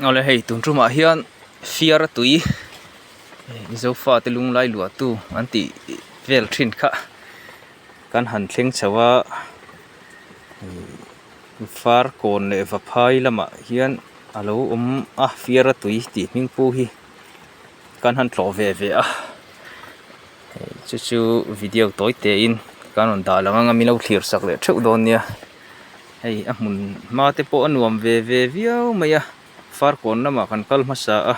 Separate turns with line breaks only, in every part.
Awle hei tun tumah hian fiara tui Zofa te lunglai luahtu an tih vel thin kha kan han thleng chho a Farkawn leh Vaphai lamah hian a lo awm a fiara tui tih hming pu hi kan han tlawh ve ve a chu chu video tawi te in kan rawn dah lang anga min lo thlir sak leh theuh dawn nia hei a hmun hma te pawh a nuam ve ve viau mai a Farkawn lamah kan kal hmasa a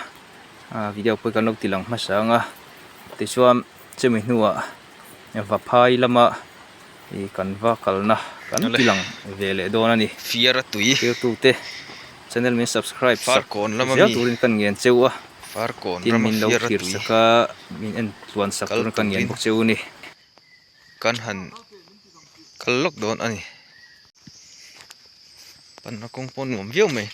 ah video pawh hi kan lo ti lang hmasa ang a tichuan chumi hnuah Vaphai lama ih kan va kalna kan ti lang ve leh dawn a ni
Fiara tui
thirtute channel min subscribe sak
Farkawn lama
zel
mi
turin kan ngen cheu a
Farkawn
tin
rama
min lo
fiara
thlir
tui
sak a min en tluan sak
kal
turin kan ngen
turin
bawk cheu a ni.
Kan han kal lawk dawn a ni. Panna kawng pawh nuam viau mai.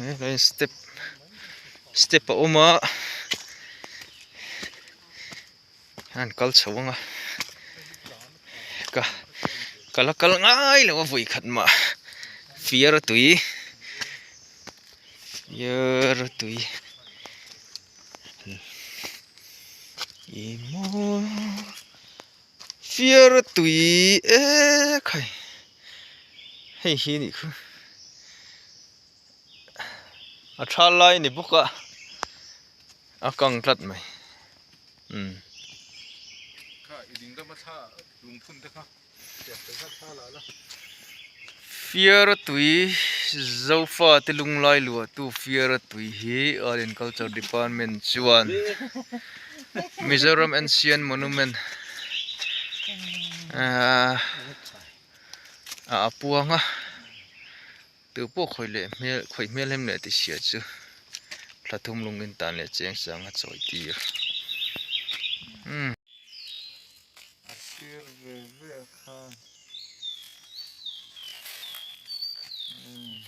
Helai step step a awm a an kal chho ang a ka ka la kal ngai lo a vawi khat mah fiara tui fiara tui. Ih maw fiara tui e khai hei hi nih khu a tha lai ni bawk a a kang tlat mai umm. Fiara tui Zofa te lunglai luahtu Fiara tui hi Art and Culture Department chuan Mizoram Ancient Monument ahh a puang a tu pawh khawih leh hmel khawih hmel hem leh ti sia chu thla thum lung in tan leh cheng sang a chawi tir umm.
A sir ve ve a khan umm.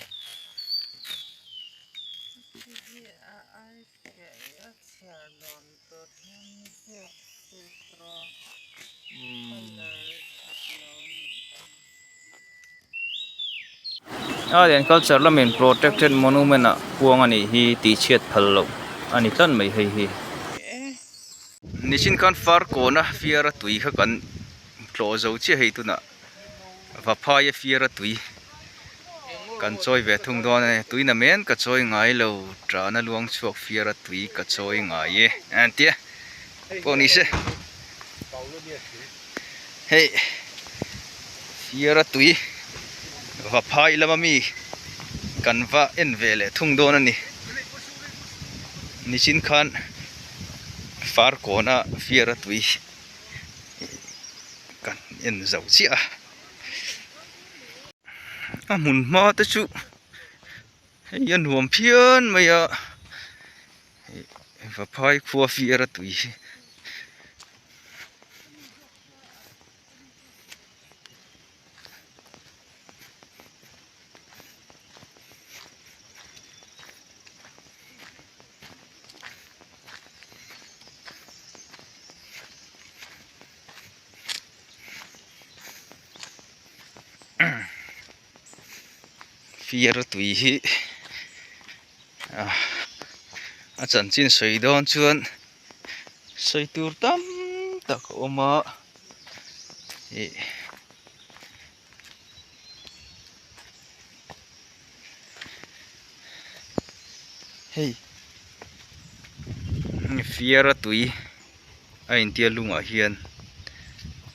Art and culture lamin protected monument ah kuang a nih hi tih chhiat phal loh a ni tlat mai hei hi.
Nichin khan Farkawna fiara tui kha kan tlawh zo chiah hei tunah Vaphaia fiara tui kan chawi ve thung dawn a ni. Tuina men ka chawi ngai lo, ṭahna luang chhuak fiara tui ka chawi ngai e an ti a, pawh ni se hei fiara tui Vaphai lama mi kan va en ve leh thung dawn a ni. Nichin khan. Farkawna fiara tui kan en zo chiah a a hmun hma te chu hei a nuam phian mai a vaphai khua fiara tui hi.
Fiara tui hi a chanchin sawi dawn chuan sawi tur tam tak a awm a ih. Hei
fiara tui a intia lungah hian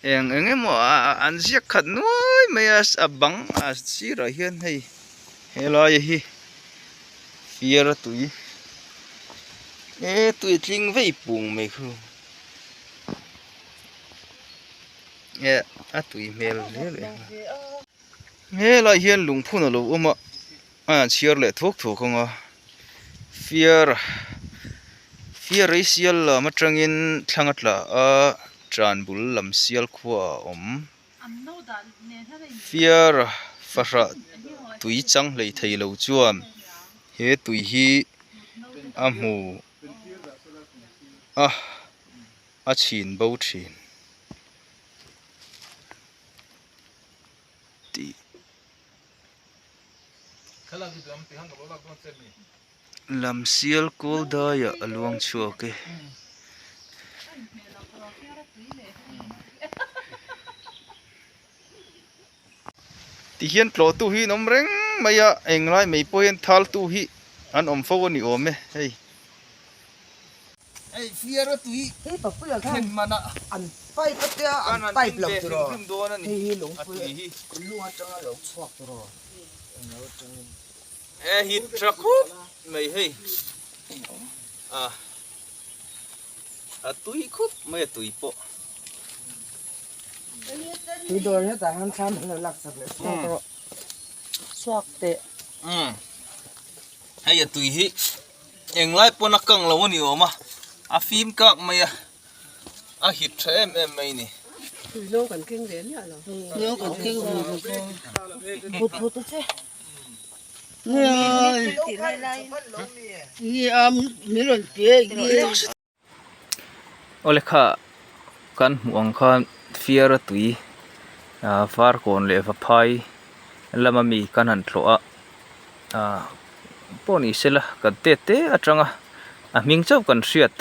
eng eng emaw an ziak khat nuai mai a a bang a sirah hian hei helai hi fiara tui e tui tling vei pung mai khu. Eh a tui hmel hle leh nghal helai hian lungphun a lo awm a a han chhiar leh thuak thuak ang a fiar fiar ei sial lam atangin thlang a tla a tan bul lam sial khua a awm fiar fahrah tui chang hlei thei lo chuan he tui hi a hmu. a a chhin bo thin tih Lamsial kawl daiah a luang chhuak e. Tihian tlawhtu hi an awm reng mai a, englai mai pawh hian thaltu hi an awm fo a ni awm e hei. Hei fiara tui thlen manah
an pipe a tia an pipe lo tiraw
hei
hi lungpui lung atanga lo chhuak tiraw englo atangin.
E hit tha khup mai hei a a tui khup mai a tui pawh.
Tui dawr hetah hian thlam an lo lak chak leh suak rawh suak teh.
Umm hei a tui hi englai pawn a kang lo a ni awm a a fim kak mai a a hit tha em em mai a ni.
Tuilo kan keng ve miah lo.
Tuilo kan keng ve lo.
Phut phut a che.
Awle kha kan hmuh ang khan fiara tui ah farkawn leh vaphai lama mi kan han tlawh a ah pawh ni sela kan tet te atanga a hming chauh kan hriat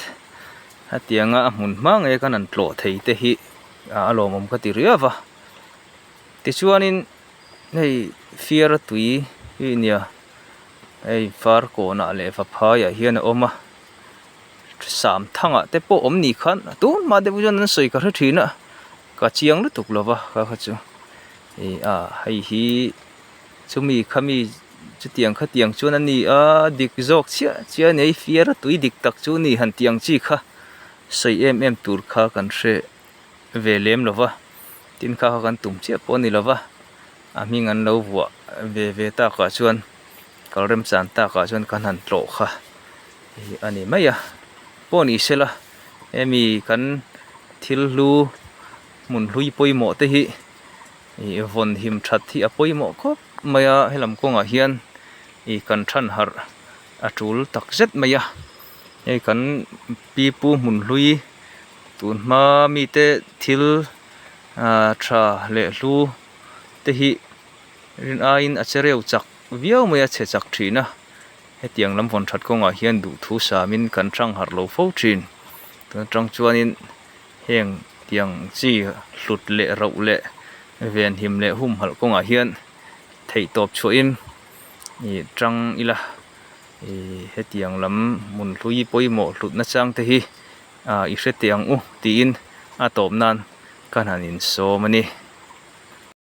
hetianga a hmun hma ngei kan han tlawh thei te hi a lawmawm ka ti riau va tichuanin hei fiara tui hi nia hei farkawnah leh vaphaiah hian a awm a. Sam thangah te pawh awm ni khan tun hma deuh chuan an sawi ka hre thin a ka chiang lutuk lo va kha kha chu ih a hei hi chumi khami chutiang khatiang chuan a ni a dik zawk chiah chiah a ni a fiara tui dik tak chu a ni han tih ang chi kha sawi em em tur kha kan hre ve lem lo va tin kha kha kan tum chiah pawh a ni lo va a hming an lo vuah ve ve takah chuan. Kal remchan takah chuan kan han tlawh kha ih a ni mai a pawh ni sela hemi kan thil hlu hmun hlui pawimawh te hi ih vawn him that hi a pawimawh khawp mai a helam kawngah hian ih kan than harh a tul tak zet mai a hei kan pipu hmun hlui tun hma mite thil ah tha leh hlu te hi rin aiin a che reu chak. Viau mai a chhe chak thin a, hetiang lam vawn that kawngah hian duhthu samin kan hrang harh lo fo thin. Tun atang chuanin heng tiang chi hlut leh rauh leh venhim leh humhalh kawngah hian theihtawp chhuahin ih tang ila ih hetiang lam hmun hlui pawimawh hlutna chang te hi ah i hre teh ang u tiin a tawp nan ka han insawm a ni.